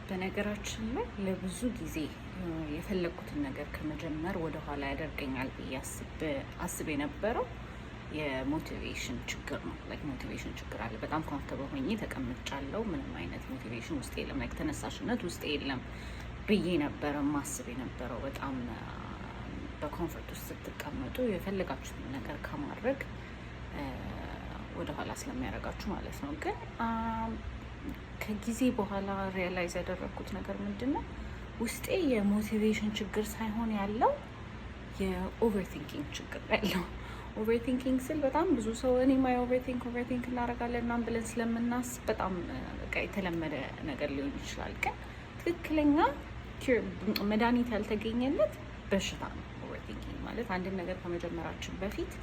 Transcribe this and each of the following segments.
በነገራችን ላይ ለብዙ ጊዜ የፈለግኩትን ነገር ከመጀመር ወደኋላ ያደርገኛል ብዬ አስብ የነበረው የ motivation ችግር ነው። Like motivation ችግር አለ። በጣም comfortable ሆኜ ተቀምጫለሁ። ምንም አይነት motivation ውስጤ የለም፣ like ተነሳሽነት ውስጤ የለም ብዬ ነበረ ማስብ የነበረው። በጣም በ comfort ውስጥ ስትቀመጡ የፈለጋችሁትን ነገር ከማድረግ ወደኋላ ስለሚያደርጋችሁ ማለት ነው። ግን ከጊዜ በኋላ realize ያደረግኩት ነገር ምንድን ነው? ውስጤ የ motivation ችግር ሳይሆን ያለው የ overthinking ችግር ያለው። Overthinking ስል በጣም ብዙ ሰው እኔ my overthink overthink እናደርጋለን ምናምን ብለን ስለምናስብ በጣም በቃ የተለመደ ነገር ሊሆን ይችላል። ግን ትክክለኛ መድኃኒት ያልተገኘለት በሽታ ነው overthinking ማለት። አንድን ነገር ከመጀመራችን በፊት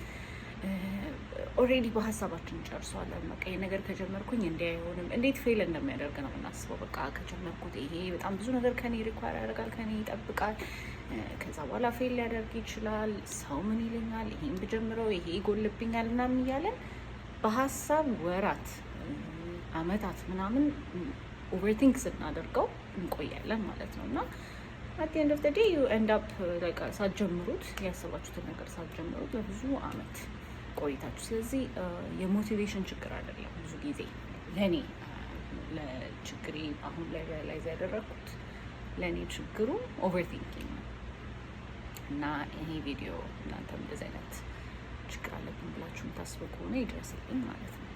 already በሀሳባችን እንጨርሰዋለን። በቃ ይሄ ነገር ከጀመርኩኝ እንዲህ አይሆንም፣ እንዴት fail እንደሚያደርግ ነው የምናስበው። በቃ ከጀመርኩት ይሄ በጣም ብዙ ነገር ከኔ require ያደርጋል፣ ከኔ ይጠብቃል። ከዛ በኋላ fail ሊያደርግ ይችላል። ሰው ምን ይለኛል፣ ይሄን ብጀምረው ይሄ ይጎልብኛል ምናምን እያለን በሀሳብ ወራት፣ አመታት ምናምን overthink ስናደርገው እንቆያለን ማለት ነው። እና at the end of the day you end up ሳትጀምሩት፣ ያሰባችሁትን ነገር ሳትጀምሩት ለብዙ አመት ቆይታችሁ። ስለዚህ የ motivation ችግር አይደለም። ብዙ ጊዜ ለእኔ ለችግሬ አሁን ላይ realize ያደረግኩት ለእኔ ችግሩ overthinking ነው። እና ይሄ ቪዲዮ እናንተም እንደዚህ አይነት ችግር አለብን ብላችሁ የምታስቡ ከሆነ ይድረስልኝ ማለት ነው።